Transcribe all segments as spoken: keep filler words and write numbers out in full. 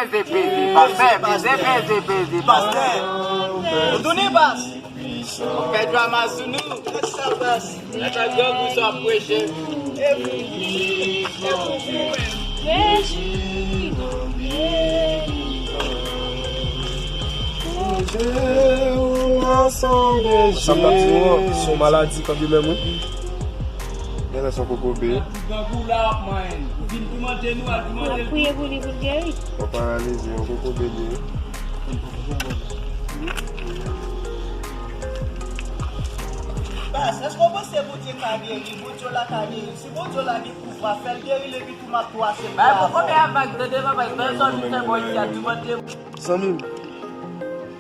Peze, peze, pastè, peze, peze, peze, pastè. Ou tounen, pas. Ou fè drama sou nou. Kòman sa, pas? Nèg ak grangou sa ap preche. E pou, e pou, e pou. Sa m t ap di nou an, se yon maladi kanmenm, wi. Gen lè se yon kokobe. Grangou la w ap manyen. Vin toumante nou, al toumante l. Priye pou li, pou l geri. Yon paralize, yon kokobe li ye. Pas, èske w panse Bondye ka geri? Bondye w la ka geri. Si Bondye w la gen pouvwa, fè l geri Levi tou mak tou a se. Bay pou konbyen a vag tande, papa, fè sòti fè bò isi a, toumante. Zanmi m,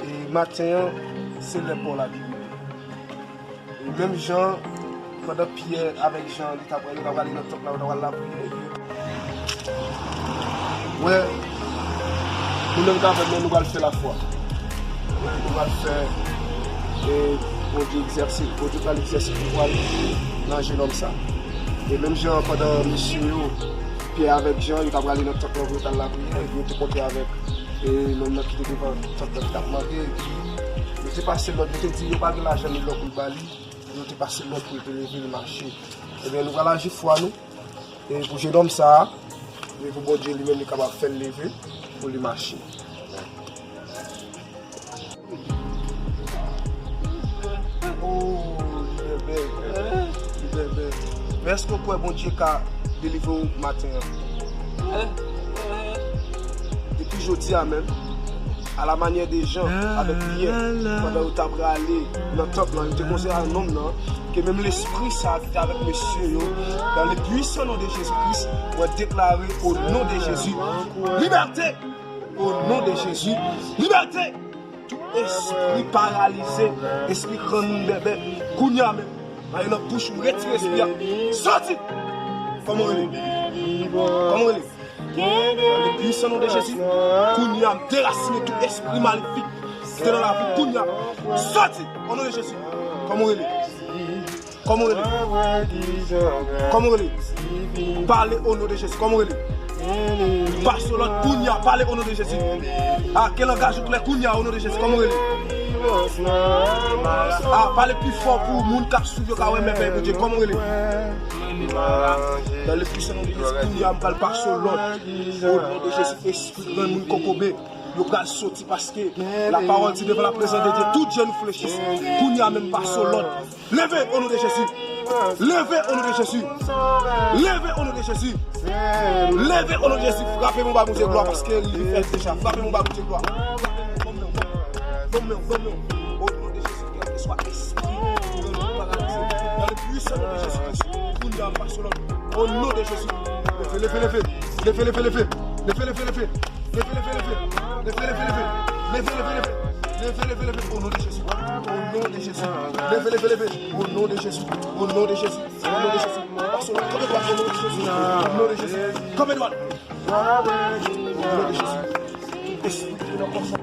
e maten an, se lè pa w la vin rive. E menm jan, pandan Pyè avèk Jan, li t ap, yo t ap prale nan tanp la, yo t ap pral lapriyè, epi, wè, nou menm k avè l, nou pral fè lafwa. Nou pral fè, e Bondye egzèse, Bondye pral egzèse pouvwa l nan jenòm sa. E menm jan, pandan mesye yo, Pyè avèk Jan, yo t ap prale nan tanp la pou yo t al lapriyè, epi yo te kontre avèk, e nonm nan ki te devan tanp la ki t ap mande, epi yo te pase lòd, yo te di yo pa gen lajan ni lò pou l ba li. Yo te pase lòd pou l te leve, l mache. Ebyen, nou pral aji fwa nou, e pou jenòm sa a, e pou Bondye li menm, li kapab fè l leve, pou li mache. Oh, li bèbè, li bèbè. Men èske w kwè Bondye ka delivre w maten an? Depi jodi a menm, à la manière de Jan avèk Pyè, pandan yo t ap prale nan tanp lan, yo te konse a nonm nan, ke menm lespri sa a ki te avèk mesye yo, dans le puissant nom de Jésus-Christ, mwen deklare au nom de Jésus, libète! Au nom de Jésus, libète! Tout espri paralize, espri granmoun bèbè, kounye a menm, ale nan bouch ou, retire espri a. Sòti! Kòman w rele? Kòman w rele? Dans le puissant nom de Jésus, kounye a, m derasine tout espri malefik ki te nan lavi, kounye a, sòti! Au nom de Jésus, kòman w rele? Kòman w rele? Kòman w rele? Pale au nom de Jésus, kòman w rele? Pase lòd kounye a, pale au nom de Jésus. Ah, ke langaj ou klè kounye a, au nom de Jésus, kòman w rele? Ah, pale pi fò pou moun k ap swiv yo ka wè mèvèy Bondye, kòman w rele? Dans le puissant nom de Jésus, kounye a, m pral pase w lòd. Au nom de Jésus, espri granmoun kokobe, yo pral soti paske la parole dit devant la présence de Dieu, tout genou fléchisse. Kounye a menm pase w lòd. Leve au nom de Jésus. Leve au nom de Jésus. Leve au nom de Jésus. Leve au nom de Jésus. Frape pou ba Bondye glwa paske li fè deja. Frape pou ba Bondye glwa. Bon men, bon men, bon men. Au nom de Jésus, quel que soit esprit, dans le puissant nom de Jésus-Christ, kounye a pase lòd. Au nom de Jésus. Leve, leve, leve. Leve, leve, leve. Leve, leve, leve. Leve, leve, leve. Leve, leve, leve. Leve, leve, leve. Au nom de Jésus. Au nom de Jésus. Leve, leve, leve. Au nom de Jésus. Au nom de Jésus. Au nom de Jésus. Pase lòd. Kanpe dwat. Au nom de Jésus. Au nom de Jésus. Kanpe dwat. Au nom de Jésus. Espri ki nan kò sa.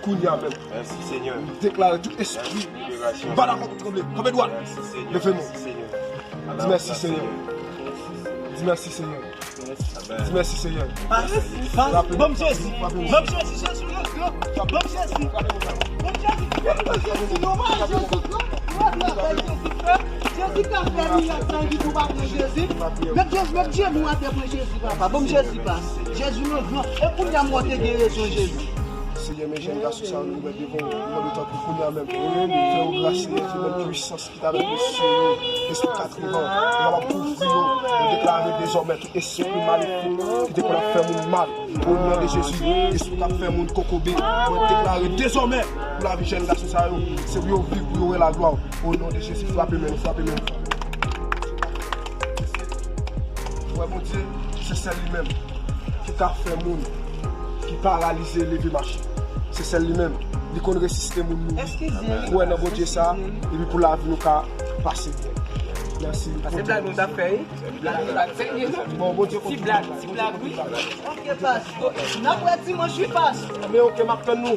Kounye a menm. Mèsi, Senyè. M deklare tout espri. Liberasyon. Pa dakò pou tranble. Kanpe dwat. Mèsi, Senyè. Leve men w. Mèsi, Senyè. Di mèsi, Senyè. Di mèsi, Senyè. Di mèsi, Senyè. Pas, pas, ban m Jezi. Ban m Jezi, Jezi, Jezi. Ban m Jezi. Ban m Jezi. Ban m Jezi, non, ban m Jezi. Jezi ka fè mirak sa, epi nou pa pran Jezi. Met Jezi, met jenou atè, pran Jezi, papa. Ban m Jezi, pas. Jezi, non, non. E kounye a m wè w te gen rezon, Jezi. Senyè, men jèn gason sa yo nou met devan w, nou mande w tanpri kounye a menm. Fè yo gras, Senyè, fè yo pwisans ki t avèk mesye yo, espri katrevan, yo kapab kouvri yo. Nou deklare dezòmè tout espri malefik ki te konn ap fè moun mal, o non de Jezi, espri k ap fè moun kokobe, mwen deklare dezòmè pou lavi jèn gason sa yo, se pou yo viv, pou yo wè laglwa w. O non de Jezi, frape men nou, frape men nou. Wè Bondye, se sèl li menm ki ka fè moun ki paralize leve mache. Se sèl li menm. Li konn resisite moun mouri. Eskize. Kwè nan Bondye sa, epi pou lavi nou ka pase byen. Mèsi. Se blag nou t ap fè, wi. Blag nou t ap fè, wi. Bon, Bondye konn. Ti blag, ti blag, wi. Ok, pas. N ap wè dimanch, wi, pas. Men ok, m ap tann nou.